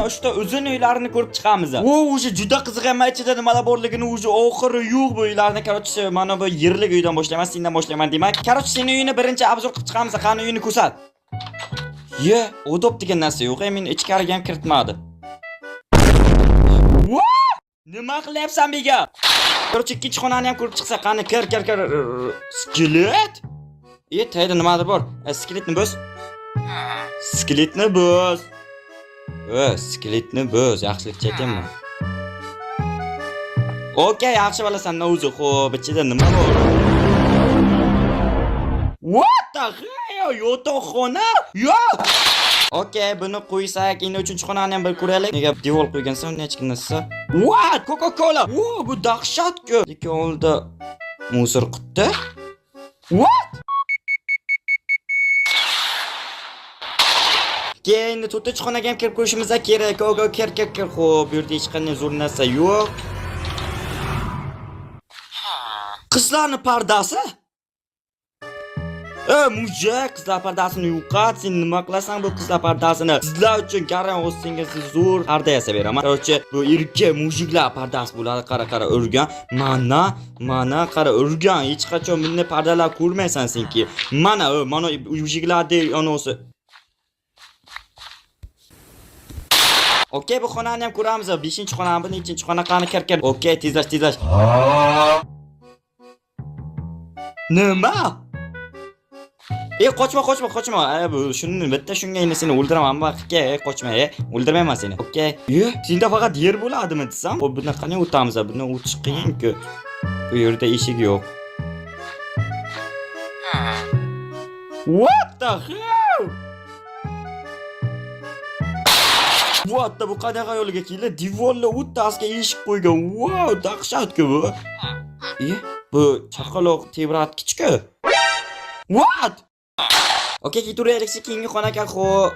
Uchta uzun uylarini ko'rib chiqamiz. U уже juda qiziq ham, ichida nimalar borligini уже oxiri yo'q bu uylarni. Короче, mana bu yerlik uydan boshlayman, sendan boshlayman demak. Короче, seni uyini birinchi обзор qilib chiqamiz. Qani, uyini ko'rsat. Ye, odob degan narsa yo'q, meni ichkariga ham kiritmadi. What? Nima qilyapsan, bega? Короче, ikkinchi xonani ham ko'rib chiqsak, qani, kir, kir, kir. Skelet? E, tayda nimadir bor. Skeletni bos. Skeletni bos. Skeletni bos, yaxshilikcha aytyapman. Okey, yaxshi bilasan o'zi. Xo'p, ichida nima bor? What the hell? Yotoqxona? Yo'q. Okey, buni qo'ysak, endi uchinchi xonani ham bir ko'raylik. Nega devor qo'ygansan, hech kim narsa? What? Coca-Cola. Wo, bu dahshat-ku. Lekin oldida мусор quti. What? Keyin endi to'rtinchi xonaga ham kirib ko'rishimiz kerak. Go, go, kir, kir, kir. Xo'p, bu yerda hech qanday zo'r narsa yo'q. Qizlarning pardasi? E, мужик, qizlar pardasini yo'qot. Sen nima qilasan bu qizlar pardasini? Sizlar uchun karam o'z senga zo'r parda yasab beraman. Короче, bu erkak мужик lar pardasi bo'ladi. Qara, qara, o'rgan. Mana, mana, qara, o'rgan. Hech qachon bunday pardalar ko'rmaysan senki. Mana, mana мужик larda anasi. Okey, bu xonani ham ko'ramiz. 5-xona, bu nechinchi xona? Qani, kir, kir. Okey, tezlash, tezlash. Nima? E, qochma, qochma, qochma. E, bu shuni bitta shunga endi seni o'ldiraman vaqtga. E, qochma, e, o'ldirmayman seni. Okey. E, senda faqat yer bo'ladimi desam? Xo'p, buni qanday o'tamiz? Buni o'tish qiyin-ku. Bu yerda eshik yo'q. What the hell? What the, bu qanaqa yo'lga keldi? Devorlar o'rtasiga eshik qo'ygan. Wow, dahshat-ku bu. E, bu chaqaloq tebratkichku. What? Okey, ketaveraylik keyingi xonaga. Xo'p.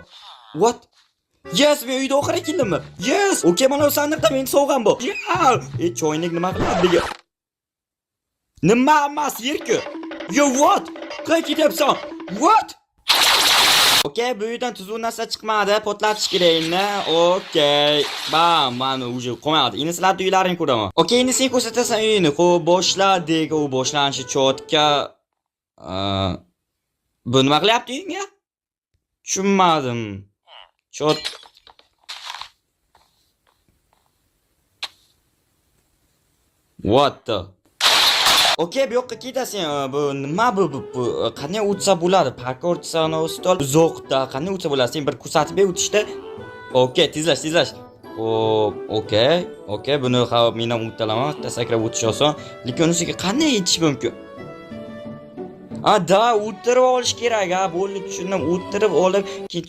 What? Yes, men uyda oxiri keldimmi? Yes. Okey, mana bu sandiqda meni sovg'am bu. Yeah. E, choynak nima qiladi degan? Nima emas, yerku. Yo, what? Qayerga ketyapsan? What? Okey, bu uydan tuzuk narsa chiqmadi. Portlatish kerak endi. Okey. Bam, mana уже qolmadi. Endi sizlarning uylaringni ko'raman. Okey, endi sen ko'rsatasan uyingni. Xo'p, boshladik. U boshlanishi чётко. Bu nima qilyapti uyingga? Tushunmadim. Chot. What the? Okey, bu yoqqa ketasan. Bu nima bu, bu qanday o'tsa bo'ladi? Parkour desa, stol uzoqda qanday o'tsa bo'ladi? Sen bir ko'rsatib ber o'tishda. Okey, tezlash, tezlash. Xo'p, okey, okey, buni hop men ham o'talaman, bitta sakrab o'tish oson. Lekin unisiga qanday yetish mumkin? A, da, o'tirib olish kerak, ha, bo'ldi, tushundim. O'tirib olib, keyin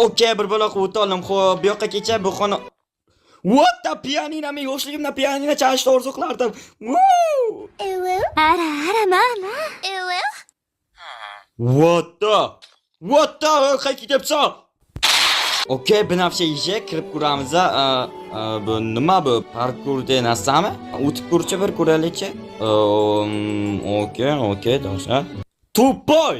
Okey, bir balo qilib o'ta oldim. Xo'p, bu yoqqa kecha bu xona. What the, pianino, men yoshligimda pianino chalishni orzu qilardim. Woo! あらあらまあまあ What the? What the? Qayerga ketyapsan? Okey, binafsha eshik kirib ko'ramiz. Bu nima bu? Parkour degan narsami? O'tib ko'rchi, bir ko'raylikchi. Okey, okey, dahshat. Tupoy!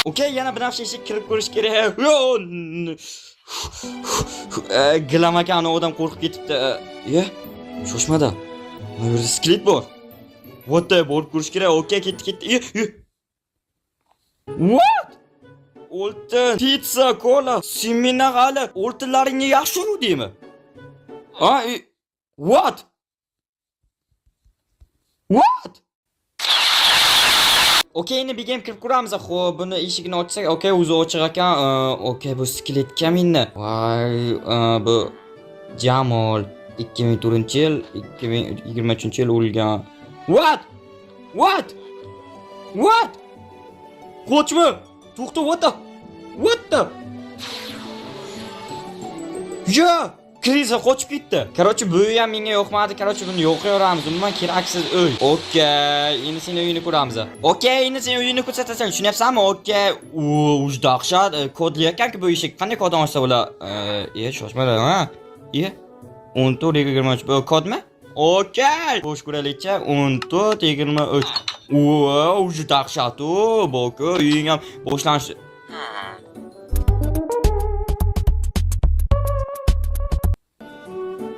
Okey, yana binafsha eshik kirib ko'rish kerak. Yo! Gilam aka, odam qo'rqib ketibdi. Ye, shoshmada. Mana bu yerda skelet bor. What the, borib ko'rish kerak. Okey, ketdi, ketdi. Ye, ye. What? Oltin, pizza, kola. Sen meni hali oltinlaringni yaxshi uruvdingmi? Ha, what? What? Okey, endi begim kirib ko'ramiz. Xo'p, buni eshigini ochsak, okey, o'zi ochiq ekan. Okey, bu skeletga meni. Voy, bu Jamol 2004-yil, 2023-yil o'lgan. What? What? What? Qochma! To'xta, what the? What the? Ya! Kriza qochib ketdi. Короче, bu uy ham menga yoqmadi. Короче, buni yo'qaveramiz. Umuman keraksiz uy. Okey, endi seni uyini ko'ramiz. Okey, endi sen uyini ko'rsatasan, tushunyapsanmi? Okey. U, uj dahshat, kodli ekan-ku bu eshik. Qanday koddan ochsa bo'ladi? E, shoshma, ha? E, 14 23 bu kodmi? Okey. Xo'sh, ko'raylikchi. 14, 23. Wow, уже dahshat u. Boku, uying ham boshlanishi.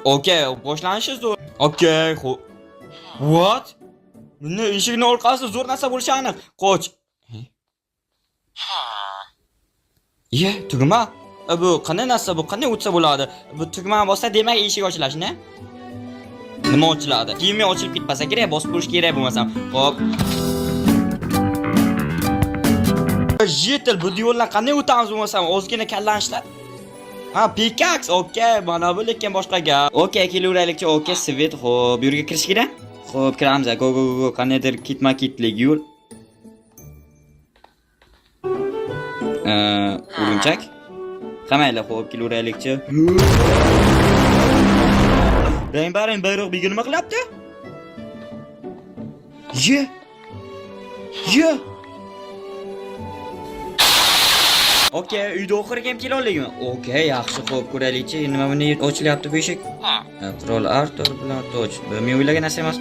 Okey, boshlanishi zo'r. Okey, xo'p. What? Buni eshikni orqasida zo'r narsa bo'lishi aniq. Qoch. Iye, tugma. Bu qanday narsa bu? Qanday o'tsa bo'ladi? Bu tugmani bossa, demak eshik ochiladi, ne? Nima ochiladi? Kiyimi ochilib ketmasa kerak, bosib ko'rish kerak bo'lmasam. Xo'p. Житель, bu yo'ldan qanday o'tamiz bo'lmasam, ozgina kallani ishlat. Ha, pickaxe, okey, mana bu lekin boshqa gap. Okey, kelaveraylikchi, okey, свет, xo'p, bu yerga kirish kerak. Xo'p, kiramiz. Go go go, go. Qandaydir ketma-ketlik yo'l. Urinchak. Ha mayli, xo'p, kelaveraylikchi. Rang-barang bayroq bu yerga nima qilyapti? Ye. Ye. Okey, uyda oxiriga ham kela oldikmi? Okey, yaxshi, xo'p, ko'raylikchi. Nima buni ochilyapti bu eshik? Ha, Qirol Artur bilan toch. Bu men o'ylagan narsa emas.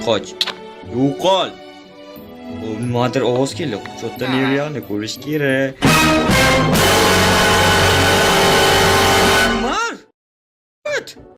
Qoch. Yo'qol. Bu nimadir ovoz keldi. Что-то нереально ko'rish kerak.